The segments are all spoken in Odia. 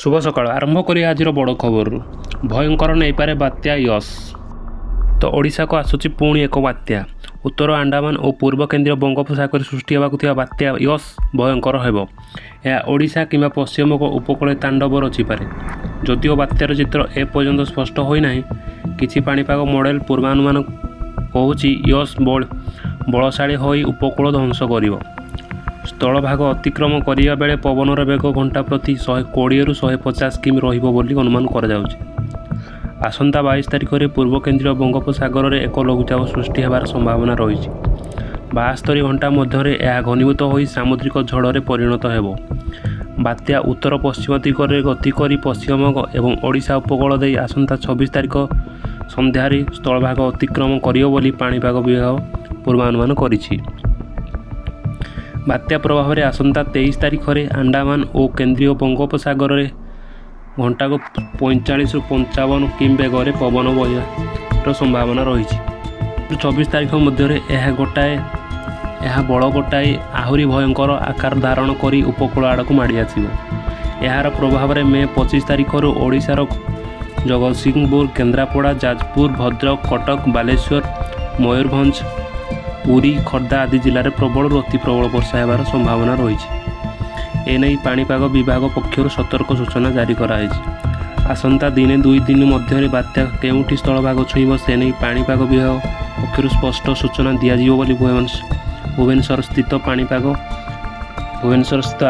ଶୁଭ ସକାଳ। ଆରମ୍ଭ କରିବା ଆଜିର ବଡ଼ ଖବରରୁ। ଭୟଙ୍କର ନେଇପାରେ ବାତ୍ୟା ୟସ୍। ତ ଓଡ଼ିଶାକୁ ଆସୁଛି ପୁଣି ଏକ ବାତ୍ୟା। ଉତ୍ତର ଆଣ୍ଡାମାନ ଓ ପୂର୍ବ କେନ୍ଦ୍ରୀୟ ବଙ୍ଗୋପସାଗରରେ ସୃଷ୍ଟି ହେବାକୁ ଥିବା ବାତ୍ୟା ୟସ୍ ଭୟଙ୍କର ହେବ। ଏହା ଓଡ଼ିଶା କିମ୍ବା ପଶ୍ଚିମବଙ୍ଗ ଉପକୂଳରେ ତାଣ୍ଡବ ରଚିପାରେ। ଯଦିଓ ବାତ୍ୟାର ଚିତ୍ର ଏପର୍ଯ୍ୟନ୍ତ ସ୍ପଷ୍ଟ ହୋଇନାହିଁ, କିଛି ପାଣିପାଗ ମଡେଲ ପୂର୍ବାନୁମାନ କହୁଛି ୟସ୍ ବଳଶାଳୀ ହୋଇ ଉପକୂଳ ଧ୍ୱଂସ କରିବ। ସ୍ଥଳଭାଗ ଅତିକ୍ରମ କରିବା ବେଳେ ପବନର ବେଗ ଘଣ୍ଟା ପ୍ରତି 120ରୁ 150 କିମି ରହିବ ବୋଲି ଅନୁମାନ କରାଯାଉଛି। ଆସନ୍ତା 22 ତାରିଖରେ ପୂର୍ବ କେନ୍ଦ୍ରୀୟ ବଙ୍ଗୋପସାଗରରେ ଏକ ଲଘୁଚାପ ସୃଷ୍ଟି ହେବାର ସମ୍ଭାବନା ରହିଛି। 72 ଘଣ୍ଟା ମଧ୍ୟରେ ଏହା ଘନୀଭୂତ ହୋଇ ସାମୁଦ୍ରିକ ଝଡ଼ରେ ପରିଣତ ହେବ। ବାତ୍ୟା ଉତ୍ତର ପଶ୍ଚିମ ଦିଗରେ ଗତି କରି ପଶ୍ଚିମବଙ୍ଗ ଏବଂ ଓଡ଼ିଶା ଉପକୂଳ ଦେଇ ଆସନ୍ତା 26 ତାରିଖ ସନ୍ଧ୍ୟାରେ ସ୍ଥଳଭାଗ ଅତିକ୍ରମ କରିବ ବୋଲି ପାଣିପାଗ ବିଭାଗ ପୂର୍ବାନୁମାନ କରିଛି। ବାତ୍ୟା ପ୍ରଭାବରେ ଆସନ୍ତା 23 ତାରିଖରେ ଆଣ୍ଡାମାନ ଓ କେନ୍ଦ୍ରୀୟ ବଙ୍ଗୋପସାଗରରେ ଘଣ୍ଟାକୁ 45ରୁ 55 କିମି ବେଗରେ ପବନ ବହିବାର ସମ୍ଭାବନା ରହିଛି। 26 ତାରିଖ ମଧ୍ୟରେ ଏହା ବଳ ଗୋଟାଇ ଆହୁରି ଭୟଙ୍କର ଆକାର ଧାରଣ କରି ଉପକୂଳ ଆଡ଼କୁ ମାଡ଼ି ଆସିବ। ଏହାର ପ୍ରଭାବରେ ମେ 25 ତାରିଖରୁ ଓଡ଼ିଶାର ଜଗତସିଂହପୁର, କେନ୍ଦ୍ରାପଡ଼ା, ଯାଜପୁର, ଭଦ୍ରକ, କଟକ, ବାଲେଶ୍ୱର, ମୟୂରଭଞ୍ଜ, ପୁରୀ, ଖୋର୍ଦ୍ଧା ଆଦି ଜିଲ୍ଲାରେ ପ୍ରବଳରୁ ଅତି ପ୍ରବଳ ବର୍ଷା ହେବାର ସମ୍ଭାବନା ରହିଛି। ଏନେଇ ପାଣିପାଗ ବିଭାଗ ପକ୍ଷରୁ ସତର୍କ ସୂଚନା ଜାରି କରାଯାଇଛି। ଆସନ୍ତା ଦିନେ ଦୁଇ ଦିନ ମଧ୍ୟରେ ବାତ୍ୟା କେଉଁଠି ସ୍ଥଳଭାଗ ଛୁଇଁବ, ସେ ନେଇ ପାଣିପାଗ ବିଭାଗ ପକ୍ଷରୁ ସ୍ପଷ୍ଟ ସୂଚନା ଦିଆଯିବ ବୋଲି ଭୁବନେଶ୍ୱରସ୍ଥିତ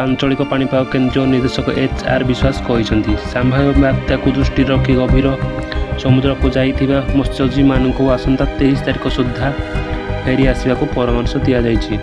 ଆଞ୍ଚଳିକ ପାଣିପାଗ କେନ୍ଦ୍ର ନିର୍ଦ୍ଦେଶକ ଏଚ୍ ଆର୍ ବିଶ୍ୱାସ କହିଛନ୍ତି। ସମ୍ଭାବ୍ୟ ବାତ୍ୟାକୁ ଦୃଷ୍ଟିରେ ରଖି ଗଭୀର ସମୁଦ୍ରକୁ ଯାଇଥିବା ମତ୍ସ୍ୟଜୀବୀମାନଙ୍କୁ ଆସନ୍ତା 23 ତାରିଖ ସୁଦ୍ଧା ଫେରି ଆସିବାକୁ ପରାମର୍ଶ ଦିଆଯାଇଛି।